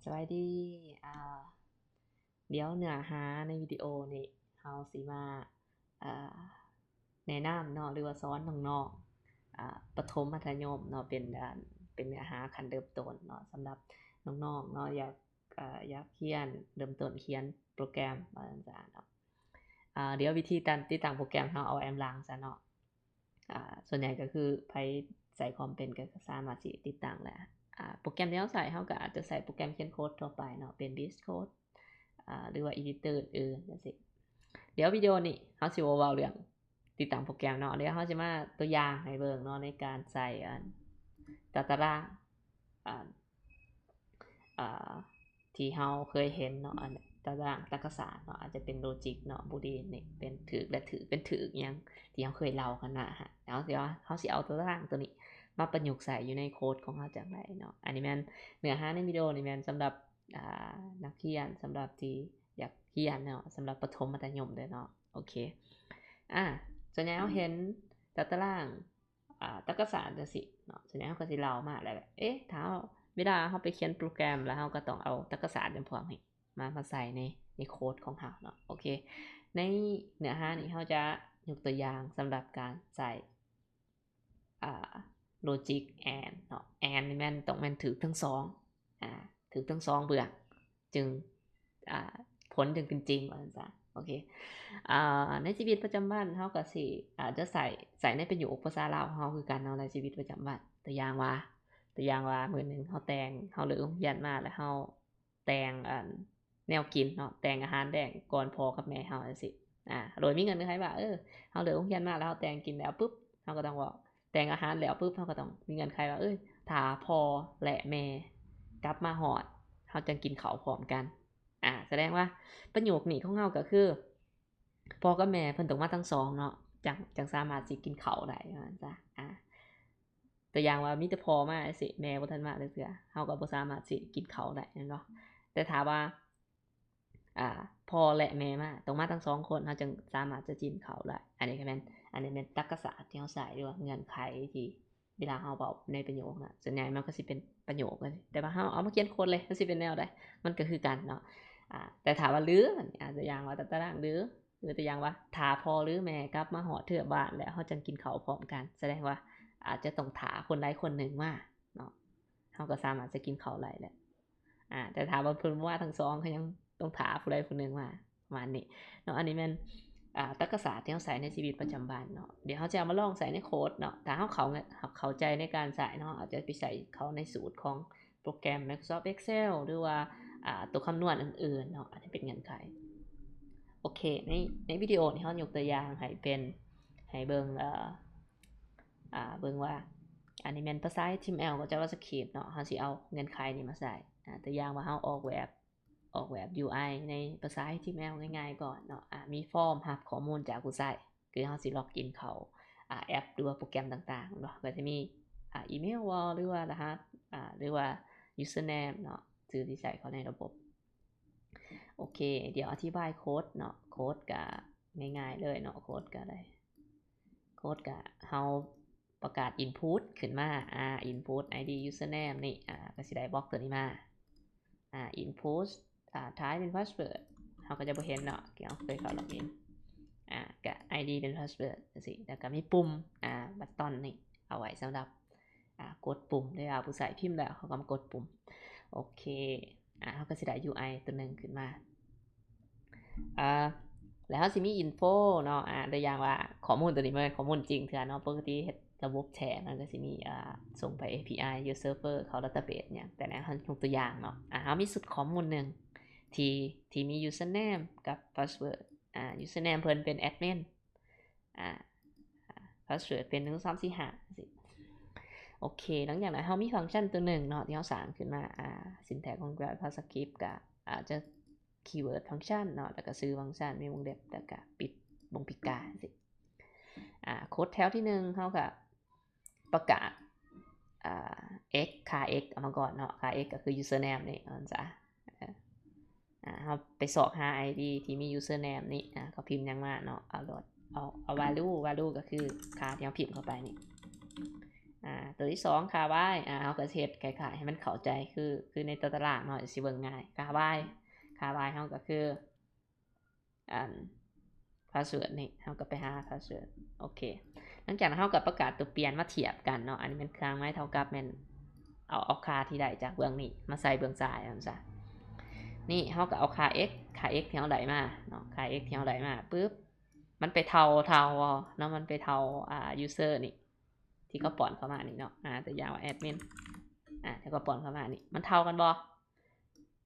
ສະບາຍດີ ອ່າ ດຽວເນື້ອຫາໃນວິດີໂອນີ້ ເຮົາຊິມາ ອ່າ ແນະນຳເນາະ ຫຼືວ່າສອນນ້ອງໆ ອ່າ ປະຖົມມັດທະຍົມເນາະ ເປັນ ອ່າ ເປັນເນື້ອຫາຂັ້ນເລີ່ມຕົ້ນເນາະ ສຳລັບນ້ອງໆເນາະ ຢາກ ອ່າ ຢາກຮຽນ ເລີ່ມຕົ້ນຂຽນໂປຣແກຣມ ວ່າຊັ້ນຊະເນາະ. ອ່າ ດຽວວິທີການຕິດຕັ້ງໂປຣແກຣມ ເຮົາເອົາແອມຫຼັງຊະເນາະ. ອ່າ ສ່ວນໃຫຍ່ກໍຄືໃຜໃຊ້ຄອມເປັນກໍສາມາດຊິຕິດຕັ້ງແຫຼະ. ອ່າ ໂປຣແກຣມທີ່ເຮົາໃຊ້ ເຮົາກໍອາດຈະໃຊ້ໂປຣແກຣມຂຽນໂຄດທົ່ວໄປເນາະ ເປັນ VS Code ອ່າ ຫຼືວ່າ Editor ອື່ນໆ ຈັ່ງຊີ້. ດຽວວິດີໂອນີ້ເຮົາຊິບໍ່ເວົ້າເລື່ອງຕິດຕັ້ງໂປຣແກຣມເນາະ, ດຽວເຮົາຊິມາຕົວຢ່າງໃຫ້ເບິ່ງເນາະ ໃນການໃຊ້ ອັນ ຕາຕະລາງ ອັນ ອ່າ ທີ່ເຮົາເຄີຍເຫັນເນາະ ອັນຕາຕະລາງຕັກກະສາດເນາະ ອາດຈະເປັນໂລຈິກເນາະ ບູລີນນີ້ ເປັນຖືກ ແລະ ຖືກ ເປັນຖືກຫຍັງ ທີ່ເຮົາເຄີຍເລົ່າຫັ້ນນະ. ເຮົາຊິວ່າ ເຮົາຊິເອົາຕາຕະລາງຕົວນີ້ມາປະຍຸກໃຊ້ຢູ່ໃນໂຄດຂອງເຮົາຈັ່ງໃດເນາະ. ອັນນີ້ແມ່ນເນື້ອຫາໃນວິດີໂອນີ້ແມ່ນສຳລັບ ອ່າ ນັກຮຽນ ສຳລັບທີ່ຢາກຮຽນເນາະ ສຳລັບປະຖົມມັດທະຍົມເດີເນາະ. ໂອເຄ ອ່າ ສ່ວນໃຫຍ່ເຮົາເຫັນຕາຕະລາງ ອ່າ ຕັກກະສາດຈັ່ງຊີ້ເນາະ, ສ່ວນໃຫຍ່ເຮົາກໍຊິເລົ່າມາແລ້ວ ເອະ ຖ້າເຮົາ ເວລາເຮົາໄປຂຽນໂປຣແກຣມ ແລ້ວເຮົາກໍຕ້ອງເອົາຕັກກະສາດຈຳພວກນີ້ມາ ມາໃສ່ໃນ ໃນໂຄດຂອງເຮົາເນາະ. ໂອເຄ ໃນເນື້ອຫານີ້ເຮົາຈະຍົກຕົວຢ່າງສຳລັບການໃຊ້ ອ່າ ໂລຈິກ ແອນ ເນາະ, ແອນ ນີ້ແມ່ນ ຕ້ອງແມ່ນຖືກທັງສອງ ອ່າ ຖືກທັງສອງເບື້ອງ ຈຶ່ງ ອ່າ ຜົນຈຶ່ງເປັນຈິງ ວ່າຊັ້ນຊະ. ໂອເຄ ອ່າ ໃນຊີວິດປະຈຳວັນເຮົາກໍຊິ ອາດຈະໃຊ້ ໃຊ້ໃນປະໂຫຍກພາສາລາວຂອງເຮົາຄືກັນເນາະ ໃນຊີວິດປະຈຳວັນ. ຕົວຢ່າງວ່າ ຕົວຢ່າງວ່າ ມື້ໜຶ່ງເຮົາແຕ່ງ ເຮົາເລີກໂຮງຮຽນມາ ແລ້ວເຮົາແຕ່ງ ອັນ ແນວກິນເນາະ ແຕ່ງອາຫານແລງກ່ອນພໍ່ກັບແມ່ເຮົາຈັ່ງຊີ້. ອ່າ ໂດຍມີເງື່ອນໄຂວ່າ ເອີ ເຮົາເລີກໂຮງຮຽນມາ ແລ້ວເຮົາແຕ່ງກິນແລ້ວປຶບ ເຮົາກໍຕ້ອງເວົ້າ ແຕ່ງອາຫານແລ້ວປຶບ ເຮົາກໍຕ້ອງມີເງື່ອນໄຂວ່າ ເອີ ຖ້າພໍ່ ແລະ ແມ່ກັບມາຮອດ ເຮົາຈັ່ງກິນເຂົ້າພ້ອມກັນ. ອ່າ ສະແດງວ່າປະໂຫຍກນີ້ຂອງເຮົາກໍຄື ພໍ່ກັບແມ່ເພິ່ນຕ້ອງມາທັງສອງເນາະ ຈັ່ງ ຈັ່ງສາມາດຊິກິນເຂົ້າໄດ້ ວ່າຊັ້ນຊະ. ອ່າ ຕົວຢ່າງວ່າມີແຕ່ພໍ່ມາຈັ່ງຊີ້ ແມ່ບໍ່ທັນມາຈັກເທື່ອ ເຮົາກໍບໍ່ສາມາດຊິກິນເຂົ້າໄດ້ແມ່ນບໍ່? ແຕ່ຖ້າວ່າ ອ່າ ພໍ່ ແລະ ແມ່ມາ ຕ້ອງມາທັງສອງຄົນ ເຮົາຈຶ່ງສາມາດຈະກິນເຂົ້າໄດ້. ອັນນີ້ກໍແມ່ນ ອັນນີ້ແມ່ນຕັກກະສາດທີ່ເຮົາໃຊ້ ຫຼືວ່າເງື່ອນໄຂທີ່ເວລາເຮົາເວົ້າໃນປະໂຫຍກນະ ສ່ວນໃຫຍ່ມັນກໍຊິເປັນປະໂຫຍກ ແຕ່ວ່າເຮົາເອົາມາຂຽນໂຄດເລີຍ ມັນຊິເປັນແນວໃດ ມັນກໍຄືກັນເນາະ. ອ່າ ແຕ່ຖ້າວ່າ ຫຼື ອາດຈະຢ່າງວ່າຕາຕະລາງ ຫຼື ຫຼື ຕົວຢ່າງວ່າ ຖ້າພໍ່ ຫຼື ແມ່ກັບມາຮອດເທື່ອບ້ານແລ້ວ ເຮົາຈັ່ງກິນເຂົ້າພ້ອມກັນ ສະແດງວ່າອາດຈະຕ້ອງຖ້າຄົນໃດຄົນໜຶ່ງມາເນາະ ເຮົາກໍສາມາດຈະກິນເຂົ້າໄດ້ແຫຼະ. ອ່າ ແຕ່ຖ້າວ່າເພິ່ນບໍ່ມາທັງສອງ ກໍຍັງຕ້ອງຖ້າຜູ້ໃດຜູ້ໜຶ່ງມາ ປະມານນີ້ເນາະ. ອັນນີ້ແມ່ນ ອ່າ ຕັກກະສາດທີ່ເຮົາໃຊ້ໃນຊີວິດປະຈຳວັນເນາະ. ດຽວເຮົາຈະເອົາມາລອງໃຊ້ໃນໂຄດເນາະ. ຖ້າເຮົາເຂົ້າ ເຂົ້າໃຈໃນການໃຊ້ເນາະ ອາດຈະໄປໃສ່ເຂົ້າໃນສູດຂອງໂປຣແກຣມ Microsoft Excel ຫຼືວ່າ ອ່າ ຕົວຄຳນວນອື່ນໆເນາະ ອາດຈະເປັນເງື່ອນໄຂ. ໂອເຄ ໃນ ໃນວິດີໂອນີ້ເຮົາຍົກຕົວຢ່າງໃຫ້ເປັນ ໃຫ້ເບິ່ງ ເອີ ອ່າ ເບິ່ງວ່າ ອັນນີ້ແມ່ນພາສາ ເອັດທີເອັມແອລ ກັບ JavaScript ເນາະ ເຮົາຊິເອົາເງື່ອນໄຂນີ້ມາໃສ່. ອ່າ ຕົວຢ່າງວ່າເຮົາອອກແບບ ອອກແບບ UI ໃນພາສາ ເອັດທີເອັມແອລ ງ່າຍໆກ່ອນເນາະ. ອ່າ ມີຟອມຮັບຂໍ້ມູນຈາກຜູ້ໃຊ້ ຄືເຮົາຊິລັອກອິນເຂົ້າ ອ່າ ແອັບ ຫຼືວ່າໂປຣແກຣມຕ່າງໆເນາະ ກໍຈະມີ ອ່າ ອີເມວບໍ ຫຼືວ່າລະຫັດ ອ່າ ຫຼືວ່າ username ເນາະ ຊື່ທີ່ໃຊ້ເຂົ້າໃນລະບົບ. ໂອເຄ ດຽວອະທິບາຍໂຄດເນາະ. ໂຄດກະງ່າຍໆເລີຍເນາະ ໂຄດກະໄດ້ ໂຄດກະເຮົາ ປະກາດ input ຂຶ້ນມາ ອ່າ input ID username ນີ້ ອ່າ ກໍຊິໄດ້ບລັອກຕົວນີ້ມາ ອ່າ input ອ່າ type ເປັນ password ເຮົາກໍຈະບໍ່ເຫັນເນາະ ທີ່ເຮົາເຄີຍເຂົ້າ login ອ່າ ກໍ ID ເປັນ password ຈັ່ງຊີ້ ແລ້ວກໍມີປຸ່ມ ອ່າ button ນີ້ ເອົາໄວ້ສຳລັບ ອ່າ ກົດປຸ່ມ ເວລາຜູ້ໃຊ້ພິມແລ້ວ ເຮົາກໍມາກົດປຸ່ມ. ໂອເຄ ອ່າ ເຮົາກໍຊິໄດ້ UI ຕົວໜຶ່ງຂຶ້ນມາ ອ່າ ແລ້ວເຮົາຊິມີ info ເນາະ ອ່າ ຕົວຢ່າງວ່າຂໍ້ມູນຕົວນີ້ບໍ່ແມ່ນຂໍ້ມູນຈິງເທື່ອເນາະ ປົກກະຕິເຮັດລະບົບແທ້ ມັນກໍຊິມີ ອ່າ ສົ່ງໄປ API user server ເຂົ້າ database ຫຍັງ ແຕ່ແນວເຮົາຍົກຕົວຢ່າງເນາະ ອ່າ ເຮົາມີຊຸດຂໍ້ມູນໜຶ່ງທີ່ ທີ່ມີ username ກັບ password ອ່າ username ເພິ່ນເປັນ admin ອ່າ password ເປັນ ໜຶ່ງ ສອງ ສາມ ສີ່ ຫ້າ ຈັ່ງຊີ້. ໂອເຄ ຫຼັງຈາກນັ້ນເຮົາມີຟັງຊັນຕົວໜຶ່ງເນາະ ທີ່ເຮົາສ້າງຂຶ້ນມາ ອ່າ syntax ຂອງ JavaScript ກໍອາດຈະ keyword function ເນາະ ແລ້ວກໍຊື່ function ມີວົງເລັບ ແລ້ວກໍປິດວົງປີກກາຈັ່ງຊີ້. ອ່າ ໂຄດແຖວທີໜຶ່ງ ເຮົາກໍປະກາດ ອ່າ x ຄ່າ x ເອົາມາກ່ອນເນາະ ຄ່າ x ກໍຄື username ນີ້ ວ່າຊັ້ນຊະ. ອ່າ ເຮົາໄປຊອກຫາ ID ທີ່ມີ username ນີ້ ອ່າ ເຂົາພິມຫຍັງມາເນາະ ເອົາໂລດ ເອົາ ເອົາ value value ກໍຄືຄ່າທີ່ເຮົາພິມເຂົ້າໄປນີ້ ອ່ ອ່າ ຕົວທີສອງ ຄ່າ y ອ່າ ເຮົາກໍຊິເຮັດຄ້າຍໆໃຫ້ມັນເຂົ້າໃຈ ຄື ຄືໃນຕົວຕາລາງເນາະ ຊິເບິ່ງງ່າຍ ຄ່າ y ຄ່າ y ເຮົາກໍຄື ອັນ password ນີ້ ເຮົາກໍໄປຫາ password ໂອເຄ ຫຼັງຈາກນັ້ນເຮົາກໍປະກາດຕົວປ່ຽນມາທຽບກັນເນາະ ອັນນີ້ແມ່ນເຄື່ອງໝາຍເທົ່າກັບ ແມ່ນເອົາ ເອົາຄ່າທີ່ໄດ້ຈາກເບື້ອງນີ້ມາໃສ່ເບື້ອງຊ້າຍວ່າຊັ້ນຊະ ນີ້ເຮົາກໍເອົາຄ່າ x ຄ່າ x ທີ່ເຮົາໄດ້ມາເນາະ ຄ່າ x ທີ່ເຮົາໄດ້ມາປຶບ ມັນໄປເທົ່າ ເທົ່າເນາະ ມັນໄປເທົ່າ ອ່າ user ນີ້ ທີ່ເຂົາປ້ອນເຂົ້າມານີ້ເນາະ ອ່າ ຕົວຢ່າງວ່າ admin ອ່າ ທີ່ເຂົາປ້ອນເຂົ້າມານີ້ ມັນເທົ່າກັນບໍ່?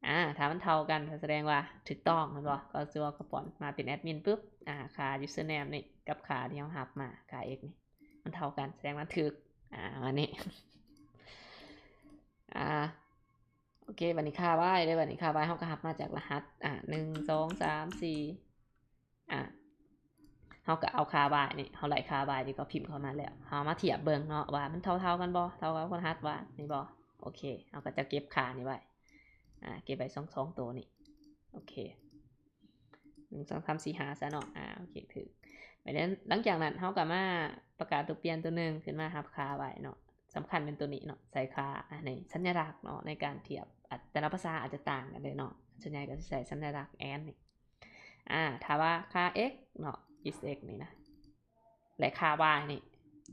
ອ່າ ຖ້າມັນເທົ່າກັນ ກໍສະແດງວ່າຖືກຕ້ອງແມ່ນບໍ່? ກໍຄືວ່າເຂົາປ້ອນມາເປັນ admin ປຶບ ອ່າ ຄ່າ username ນີ້ກັບຄ່າທີ່ເຮົາຮັບມາ ຄ່າ x ນີ້ ມັນເທົ່າກັນ ສະແດງວ່າມັນຖືກ ອ່າ ປະມານນີ້ ອ່າ ໂອເຄ ບັດນີ້ຄ່າ y ເດ້ ບັດນີ້ຄ່າ y ເຮົາກໍຮັບມາຈາກລະຫັດ ອ່າ ໜຶ່ງ ສອງ ສາມ ສີ່ ອ່າ ເຮົາກໍເອົາຄ່າ y ນີ້ ເຮົາໄລ່ຄ່າ y ນີ້ກໍພິມເຂົ້າມາແລ້ວ ເຮົາມາທຽບເບິ່ງເນາະວ່າມັນເທົ່າໆກັນບໍ່ ເທົ່າກັບລະຫັດ y ນີ້ບໍ່ ໂອເຄ ເຮົາກໍຈະເກັບຄ່ານີ້ໄວ້ ອ່າ ເກັບໄວ້ສອງ ສອງໂຕນີ້ ໂອເຄ ໜຶ່ງ ສອງ ສາມ ສີ່ ຫ້າ ຊະເນາະ ອ່າ ໂອເຄ ຖືກ ແລ້ວຫຼັງຈາກນັ້ນເຮົາກໍມາປະກາດຕົວປ່ຽນຕົວໜຶ່ງຂຶ້ນມາຮັບຄ່າ y ເນາະ ສຳຄັນແມ່ນຕົວນີ້ເນາະ ໃສ່ຄ່າ ອັນນີ້ ສັນຍະລັກເນາະ ໃນການທຽບ ອາດ ແຕ່ລະພາສາອາດຈະຕ່າງກັນເດ້ເນາະ ສ່ວນໃຫຍ່ກໍຊິໃສ່ສັນຍະລັກ and ນີ້ ອ່າ ຖ້າວ່າຄ່າ x ເນາະ is x ນີ້ນະ ແລະ ຄ່າ y ນີ້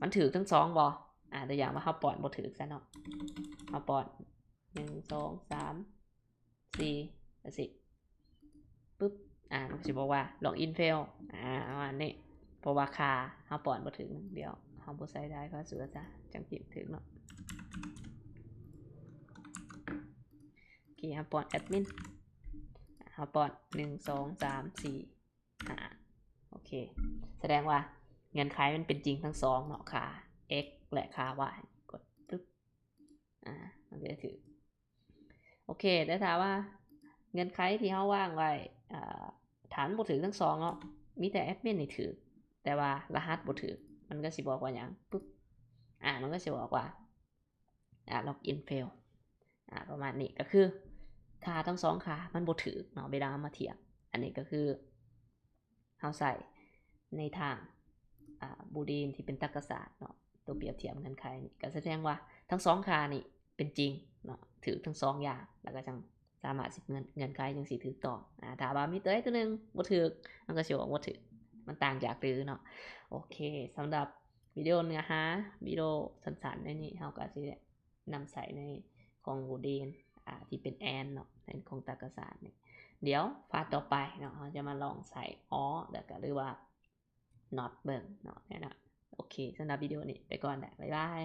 ມັນຖືກທັງສອງບໍ່? ອ່າ ຕົວຢ່າງວ່າເຮົາປ້ອນບໍ່ຖືກຊະເນາະ ເຮົາປ້ອນ ໜຶ່ງ ສອງ ສາມ ສີ່ ຈັ່ງຊີ້ ປຶບ ອ່າ ມັນກໍຊິບອກວ່າ login fail ອ່າ ປະມານນີ້ ເພາະວ່າຄ່າເຮົາປ້ອນບໍ່ຖືກ ດຽວເຮົາບໍ່ໃສ່ໄດ້ ພາສເວີດຊະ ຈັ່ງພິມຖືກເນາະ ໂອເຄ ເຮົາປ້ອນ admin ເຮົາປ້ອນ ໜຶ່ງ ສອງ ສາມ ສີ່ ຫ້າ ໂອເຄ ສະແດງວ່າເງື່ອນໄຂມັນເປັນຈິງທັງສອງເນາະ ຄ່າ x ແລະ ຄ່າ y ກົດປຶບ ອ່າ ມັນກໍຈະຖືກ ໂອເຄ ແຕ່ຖ້າວ່າເງື່ອນໄຂທີ່ເຮົາວາງໄວ້ ອ່າ ຖ້າມັນບໍ່ຖືກທັງສອງເນາະ ມີແຕ່ admin ນີ້ຖືກ ແຕ່ວ່າລະຫັດບໍ່ຖືກ ມັນກໍຊິບອກວ່າຫຍັງ? ປຶບ ອ່າ ມັນກໍຊິບອກວ່າ ອ່າ login fail ອ່າ ປະມານນີ້ ກໍຄືຄ່າທັງສອງຄ່າມັນບໍ່ຖືກເນາະ ເວລາເຮົາມາທຽບ ອັນນີ້ກໍຄືເຮົາໃຊ້ໃນທາງ ອ່າ Boolean ທີ່ເປັນຕະກະສາດເນາະ ຕົວປຽບທຽບເງື່ອນໄຂນີ້ ກໍສະແດງວ່າທັງສອງຄ່ານີ້ເປັນຈິງເນາະ ຖືກທັງສອງຢ່າງ ແລ້ວກໍຈັ່ງ ສາມາດສິບເງື່ອນ ເງື່ອນໄຂຈັ່ງຊິຖືກຕ້ອງ ອາ ຖ້າວ່າມີຕົວໃດຕົວໜຶ່ງບໍ່ຖືກ ມັນກໍຊິອອກບໍ່ຖືກ ມັນຕ່າງຈາກຫຼືເນາະ. ໂອເຄ ສຳລັບວິດີໂອເນື້ອຫາ ວິດີໂອສັ້ນໆໃນນີ້ ເຮົາກໍຊິນຳໃຊ້ໃນຂອງ Boolean ອາ ທີ່ເປັນ and ເນາະ ໃນຂອງຕະກະສາດນີ້. ດຽວພາດຕໍ່ໄປເນາະ ເຮົາຈະມາລອງໃຊ້ or ແລ້ວກໍ ຫຼືວ່າ not ເບິ່ງເນາະ ແນ່ນອນ. ໂອເຄ ສຳລັບວິດີໂອນີ້ໄປກ່ອນແຫຼະ ບາຍບາຍ.